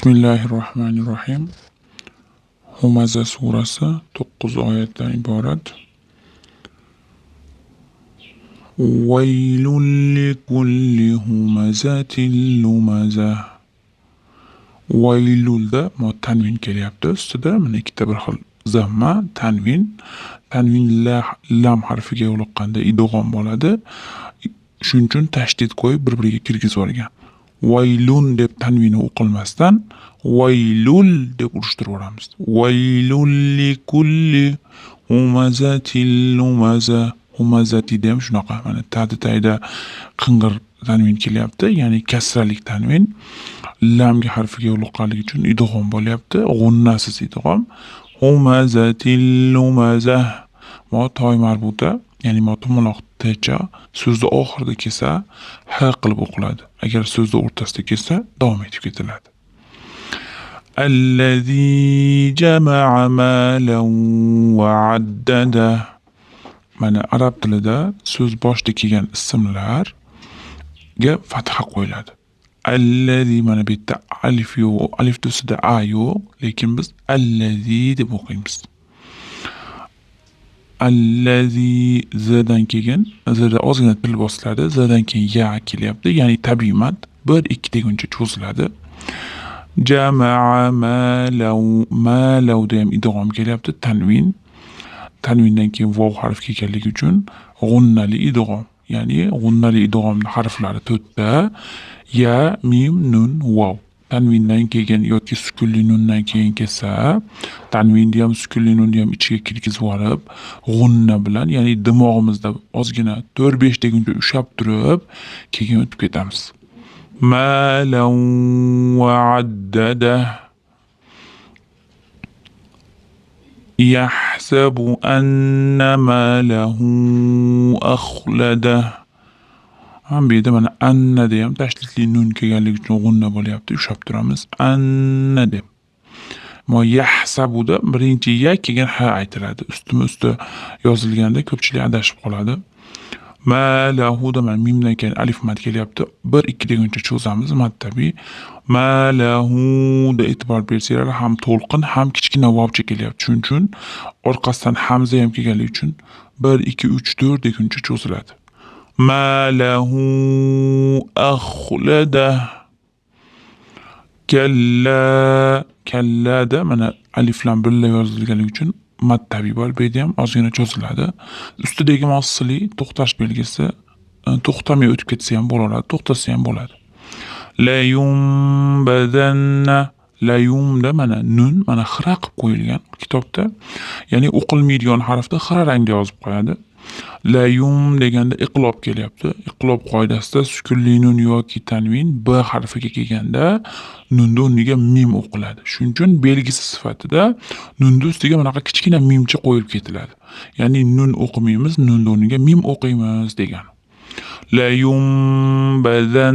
Bismillahirrohmanirrohim. Humaza surasi 9 oyatdan iborat. Vaylun likulli humazatin lumaza. Vaylulda tanvin kelyapti ustida. Mana ikkita bir xil zamma, tanvin. Tanvin lam harfiga yo'liqqanda idg'om bo'ladi. Shuning uchun tashdid qo'yib bir-biriga kirgizib yuborgan. Vaylun deb tanvini o'qilmasdan vaylul deb urishtirib yuboramiz. Vaylul likulli humazatin lumaza. Humazati ham shunaqa. Mana tadi tagida qing'ir tanvin kelyapti, ya'ni kasralik tanvin. Lamga harfiga yo'liqqanligi uchun idg'om bo'lyapti, g'unnasiz idg'om. Humazatin lumaza. Mo toy marbuta, ya'ni mo tumaloq tcha so'zni oxirida kelsa h qilib o'qiladi. Agar so'zni o'rtasida kelsa davom etib ketiladi. Allazi jama'a malan va addada. Mana arab tilida so'z boshida kelgan ismlarga fatha qo'yiladi. Allazi mana bu yerda alif yo'q, alif ustida a yo'q, lekin biz allazi deb o'qiymiz. Allazi zdan keyin zda ozgina til bosiladi, zdan keyin ya kelyapti, ya'ni tabiiy mad 1 2 deguncha cho'ziladi. Jama'a malav, malavda ham idg'om kelyapti, tanvin. Tanvindan keyin vov harfi kelganligi uchun g'unnali idg'om, ya'ni g'unnali idg'omning harflari to'rtta: ya, mim, nun, vov. Tanvindan keyin yoki sukunli nundan keyin kelsa, tanvinni ham sukunli nunni ham ichiga kirgizib yuborib, g'unna bilan, ya'ni dimog'imizda ozgina 4-5 deguncha ushlab turib, keyin o'tib ketamiz. Malan va addada. Yahsabu anna malahu akhlada. Ham bu yerda mana anna da ham tashdidli nun kelganligi uchun g'unna bo'lyapti, ushlab turamiz. Anna deb. Mo yahsabuda birinchi ya keyin ha aytiladi. Ustma-usti yozilganda ko'pchilik adashib qoladi. Ma lahu da mana mimdan keyin alif mad kelyapti. 1 2 deguncha cho'zamiz mad tabiiy. Ma lahu da e'tibor bersanglar ham to'lqin ham kichkina vovcha kelyapti. Shuning uchun orqasidan hamza ham kelganligi uchun 1 2 3 4 deguncha cho'ziladi. Ma lahu akhlada. Kalla, kallada mana alif lam birga yozilganligi uchun mad tabiiy bor. Bu yerda ham ozgina cho'ziladi. Ustidagi mossili to'xtash belgisi, to'xtamay o'tib ketsa ham bo'laveradi, to'xtasa ham bo'ladi. La yumbadanna, la yumda mana nun mana xira qilib qo'yilgan kitobda, ya'ni o'qilmaydigan harfni xira rangda yozib qo'yadi. La yum deganda iqlob kelyapti. Iqlob qoidasida sukunli nun yoki tanvin b harfiga kelganda nunni o'rniga mim o'qiladi. Shuning uchun belgisi sifatida nunni ustiga bunaqa kichkina mimcha qo'yilib ketiladi. Ya'ni nun o'qimaymiz, nunni o'rniga mim o'qiymiz degan. La yumbadanna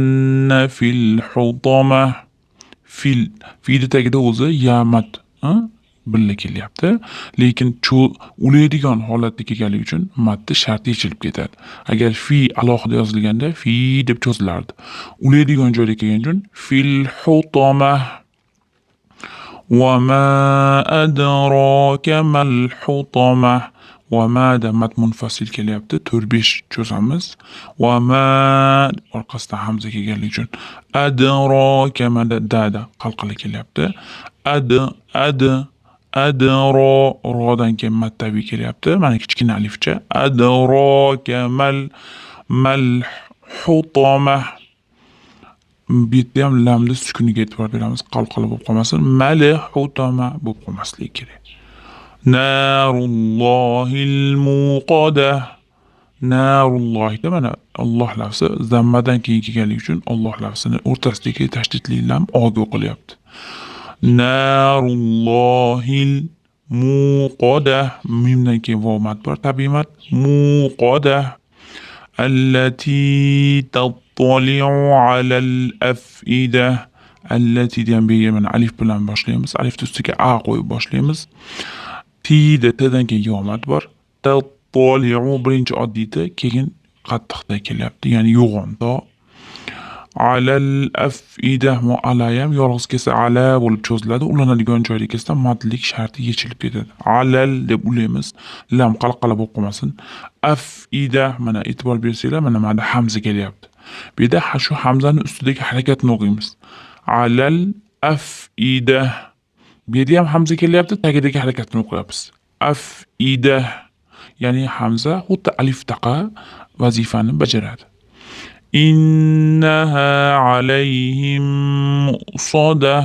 fil hutama. Fil, fili tagida o'zi yamat, birga kelyapti, lekin ulaydigan holatda kelganligi uchun madda sharti yechilib ketadi. Agar fi alohida yozilganda fi deb cho'zilardi. Ulaydigan joyda kelgani uchun fil hutama. Va ma adraka mal hutama. Va ma da mad munfasil kelyapti, 4-5 cho'zamiz. Va ma orqasidan hamza kelganligi uchun adraka ma da da qalqala kelyapti. Ad ad adro, rodan keyin mad tabiiy kelyapti. Mana kichkina alifcha. Adraka mal mal hutama. Bu yerda ham lamni sukuniga e'tibor beramiz, qalqala bo'lib qolmasin. Mal hutama bo'lib qolmasligi kerak. Narullohil muqada. Narullohida mana Alloh lafzi zammadan keyin kelganligi uchun Alloh lafzini o'rtasidagi tashdidli lam oga o'qilyapti. Narullohil muqada. Mimdan keyin vov mad bor, tabiiy mad. Muqada. Allati tattali'u alal af'ida. Allati degan bu yerga mana alif bilan boshlaymiz. Alifni ustiga a qo'yib boshlaymiz. Ti da tdan keyin yo mad bor. Tattali'u birinchi oddiy t, keyin qattiqda kelyapti, ya'ni yo'g'on to. Alal afida, ala ham yolg'iz kelsa ala bo'lib cho'ziladi. Ulanadigan joyda kelsa madlik sharti yechilib ketadi. Alal deb ulaymiz. Lam qalqala bo'lib qolmasin. Afida, mana e'tibor bersanglar, mana mana hamza kelyapti. Bu yerda shu hamzani ustidagi harakatni o'qiymiz. Alal afida. Bu yerda ham hamza kelyapti, tagidagi harakatni o'qiyapmiz. Afida. Ya'ni hamza xuddi aliftaqa vazifani bajaradi. Innaha alayhim mu'sada.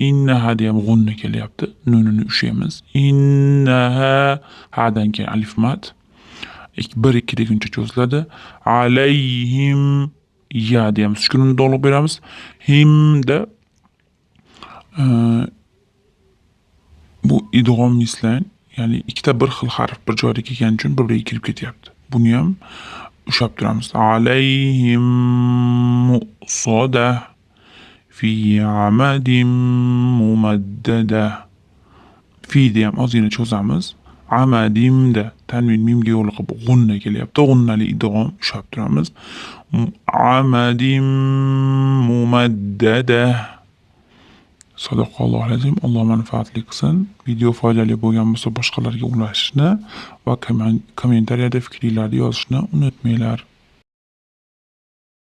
Innaha deyam g'unni kelyapti. Nunini ushlaymiz. Innaha, hadan keyin alif mad. 1 2 deguncha cho'ziladi. Alayhim, ya deyamiz. Sukunini to'liq beramiz. Himda bu idg'om mislayn, ya'ni ikkita bir xil harf bir joyda kelgani uchun bir-biriga kirib ketyapti. Buni ham ushlab turamiz. Alayhim mu'sada fi amadin mumaddada. Fi ham ozgina cho'zamiz. Amadimda tanvin mimga yo'liqib g'unna kelyapti. G'unnali idg'om ushlab turamiz. Amadim mumaddada. Sadaqallohu azim. Alloh manfaatli qilsin. Video foydali bo'lgan bo'lsa, boshqalarga ulashishni va kommentariyada fikringlarni yozishni unutmanglar.